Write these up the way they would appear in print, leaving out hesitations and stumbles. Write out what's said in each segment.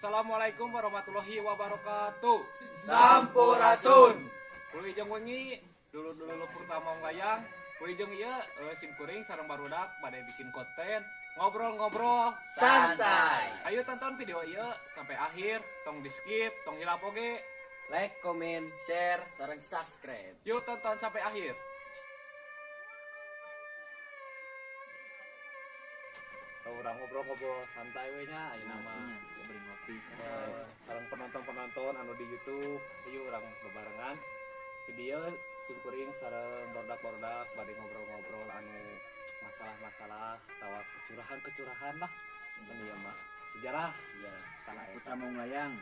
Assalamualaikum warahmatullahi wabarakatuh. Sampurasun. Wilujeng wengi, dulur-dulur Putra Manglayang. Wilujeng ieu sim kuring sareng barudak bade bikin konten ngobrol-ngobrol santai. Ayo tonton video ieu sampai akhir, tong di skip, tong hilap oge. Like, comment, share, sareng subscribe. Yuk tonton sampai akhir. Urang ngobrol-ngobrol santai we nya ayeuna mah. Beli ngopi. Sareng penonton-penonton anu di YouTube, ayo urang bebarengan. Video sim kuring sareng barudak-barudak bade ngobrol-ngobrol anu masalah-masalah atawa kecurahan-kecurahan lah. Kan ieu mah sejarah, ya salah eta. Putra Manglayang.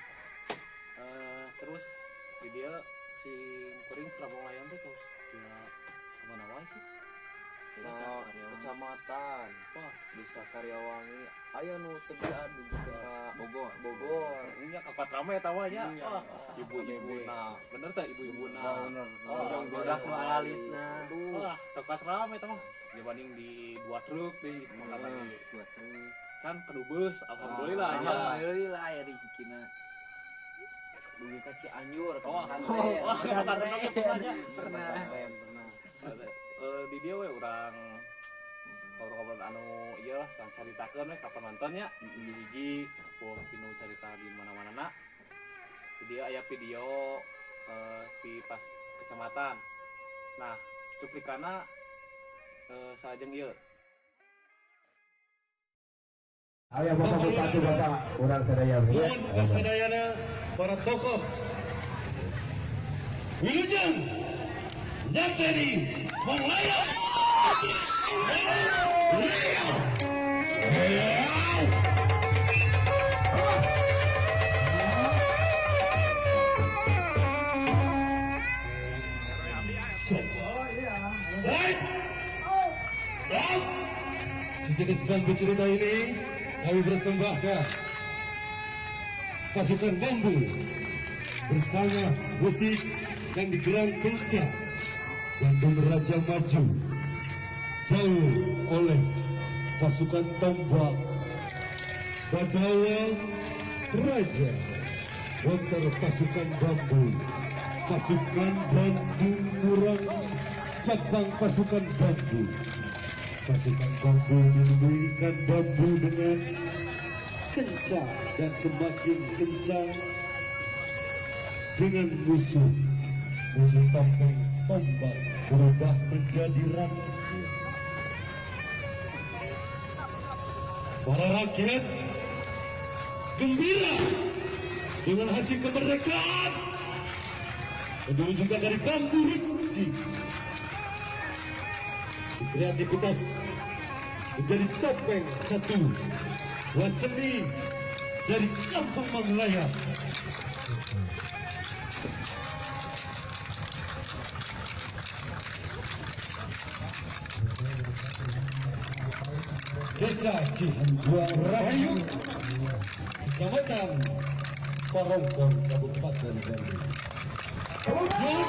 Terus video sim kuring Putra Manglayang teh terus dia kemana wae sih? Desa Karyawangi. Kecamatan. Wah, Desa Karyawangi aya nu tebian dugi ka Bogor. Bogor. Nya kapat rame eta mah nya. Iya. Wah, ibu-ibu nah, bener teh ibu-ibu nah. Bener. Oh, Barudak nu alalitna. Wah, tempat rame teh mah. Dibanding di dua truk di mangkatan di Dua truk. can kedubes, alhamdulillah ya. Alhamdulillah ya rezekina. Dugi ka Cianjur, ka Oh, pesantren. wah, pesantren oge pernah nya. Pernah. Pesantren pernah. Di dieu we urang ngobrol-ngobrol anu ieu lah sang caritakeun we ka penontonnya. Hiji-hiji wah tinu carita di mana-mana na. Di dieu aya video di pas kecamatan. Nah, cuplikana salajeng ieu. Ayo Bapak Bupati, Bapak urang sadaya. Nuhun kasadayana para tokoh. Wilujeng Nyakseni Manglayang. Stop. Baik. Stop. Sejenis bambu cerita ini kami persembahkan pasukan bambu bersama musik yang digelar kencang Bandung Raja Maju jauh oleh pasukan tombak Badawa Raja Wonter pasukan bambu, pasukan Bandung kurang cabang pasukan bambu. Pasukan bambu memberikan bambu dengan kencang dan semakin kencang dengan musuh. Musuh topeng tombak berubah menjadi rakyat. Para rakyat gembira dengan hasil kemerdekaan dan diwujudkan dari bambu runcing. Kreativitas menjadi topeng satu buah seni dari Kampung Manglayang. Desa Cihanjuang Rahayu, Kecamatan Parongpong, Kabupaten Bandung. Nuhun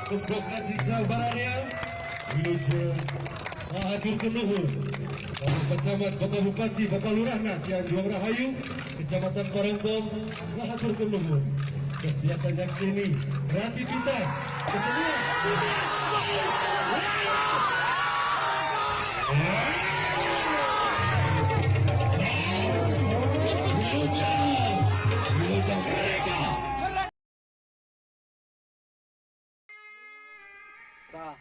Keblok Najisa Barania wilujeng ngahaturkeun nuhun Bapak Camat, Bapak Bupati, Bapak Lurahna Cihanjuang Rahayu, Kecamatan Parongpong, ngahaturkeun nuhun. Geus biasa nyakseni kreativitas kesenian. Wilujeng mereka. Tah,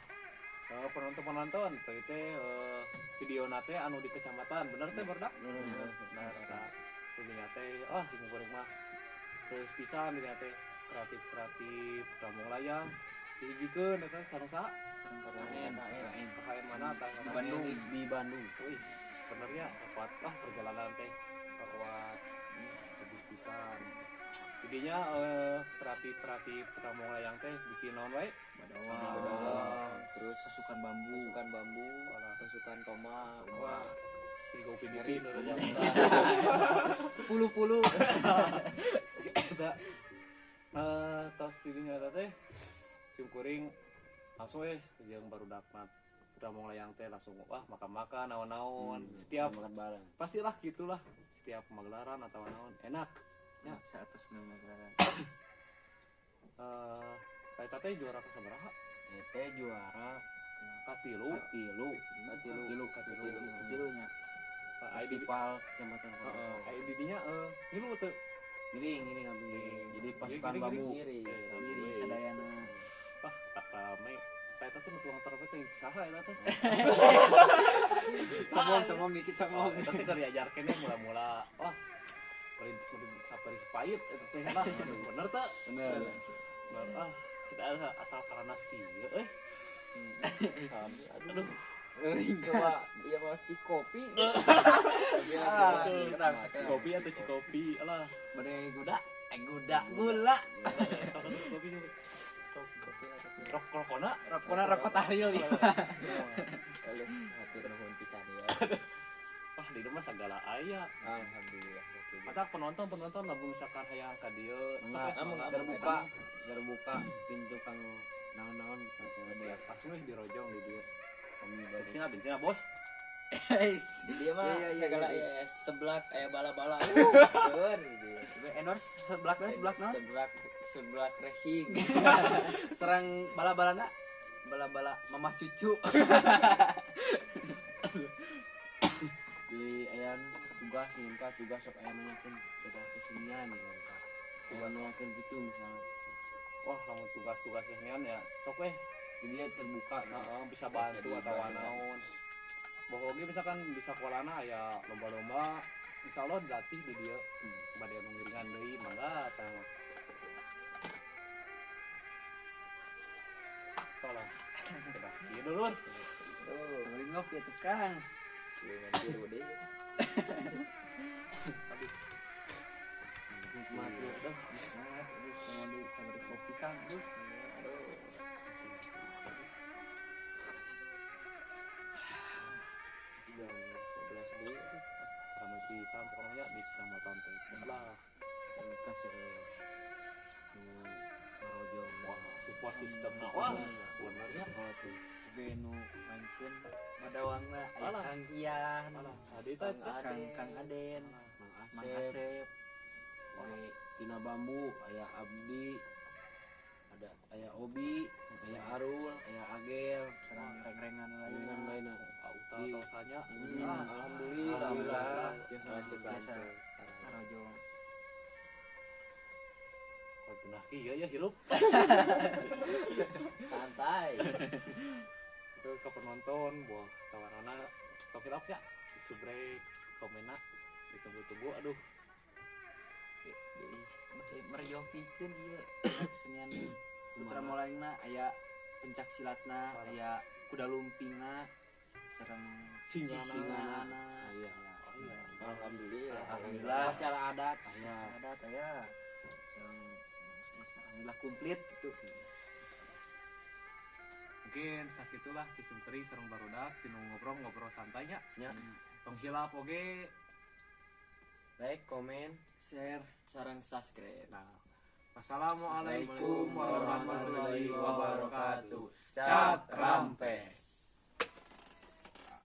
penonton-penonton teh teh video nate anu di kecamatan, bener teh barudak? Nah, eta dinya teh ah sing goreng mah terus pisan dinya teh kreatif-kreatif Putra Manglayang dihijikeun eta sareng saha? Sareng KKN. KKN. KKN mana tah? Di Bandung, di Bandung. Wih, sebenarnya kuat lah perjalanan teh kuat lebih pisan. Jadinya kreatif-kreatif Putra Manglayang teh bikin naon wae? Badawa. Badawa. Terus Pasukan bambu. pasukan bambu, Walah. pasukan tombak. Wah, tiga Upin Ipin udah Pulu-pulu. Eta tos didinya eta teh sim kuring langsung we jeung barudak Putra Manglayang teh langsung wah makan-makan naon-naon setiap Makan bareng. pastilah gitulah. Setiap magelaran atau naon enak ya. Saatosna magelaran. Eta teh juara kasabaraha? Eta juara katilu. Katilu. Katilu. Katilu. Katilu nya. Festival Kecamatan Heeh, aya di dinya ngilu teu? Ngiring abdi. Jadi pasukan bambu. Ngiring. Ngiring sadayana. Wah, tak rame. Eta teh nu tuang trompet teh saha eta teh? Sombong dikit sombong. Eta teh keur diajarkeun mula-mula. Wah, merintis sapari pahit eta teh lah. Bener teh? Bener. Ah, kita asal karanas kieu euy. Aduh. Coba ieu mah Cikopi. Cikopi atau Cikopi alah. Bade guda, guda gula. Kopi. Rokona, rokona rokok tahlil ya. Aduh, hatur nuhun pisan ya. Wah, di rumah segala aya. Alhamdulillah. Mata penonton lamun misalkan hayang ka dieu, terbuka pintu kang naon-naon gitu. Langsung weh dirojong di dieu. Bensin bos. Di dieu mah segala aya seblak, aya bala-bala. Seur endorse seblak teh seblak naon? Seblak racing. Serang bala-balana, bala-bala mamah cucu. Di aya tugas minta tugas sok aya nanyakeun eta kesenian gitu. Tugas nanyakeun gitu misalnya. Wah, lamun tugas-tugas kesenian ya sok weh. Jadi dia terbuka, heeh, bisa bantu atau naon. Bahwa oge misalkan di sakolana aya lomba-lomba, insyaallah dilatih di dieu. Bade anu ngiringan deui mangga tah. Salah. Ieu dulur. Sebelum ngopi tukang. Tilu deui. Aduh. Nikmat ya, aduh. Nikmat, aduh, sama deui sabari kopi Kang, aduh. Jam 11 deui. Rame pisan pokoknya di kecamatan teh. Lah, kasih rojong. Wah, support system na. Wah, benernya. Oge nu maenkeun badawangna aya Kang Ian, Kang Aden, Mang Asep. Oge tina bambu aya Abdi, ada aya Obi, aya Arul, aya Agel, sareng reng-rengan lain-lainna. Auta tausanya. Alhamdulillah. Biasa rojong. Nah, kieu ya hirup. Santai. Ke penonton buah tawarana tong hilap ya, subrek komenna ditunggu-tunggu aduh. Jadi meriohkeun ieu kesenian putra molangna aya pencak silatna, aya kuda lumpingna, sareng singana. Aya. Alhamdulillah. Alhamdulillah. Acara adat aya. Adat aya. Sareng alhamdulillah komplit gitu. Mungkin sakitulah kisungkering sareng barudak tinu ngobrol-ngobrol santainya. Nya. Tong hilap oge like, komen, share, sareng subscribe. Nah, wassalamualaikum warahmatullahi wabarakatuh. Cak Rampes.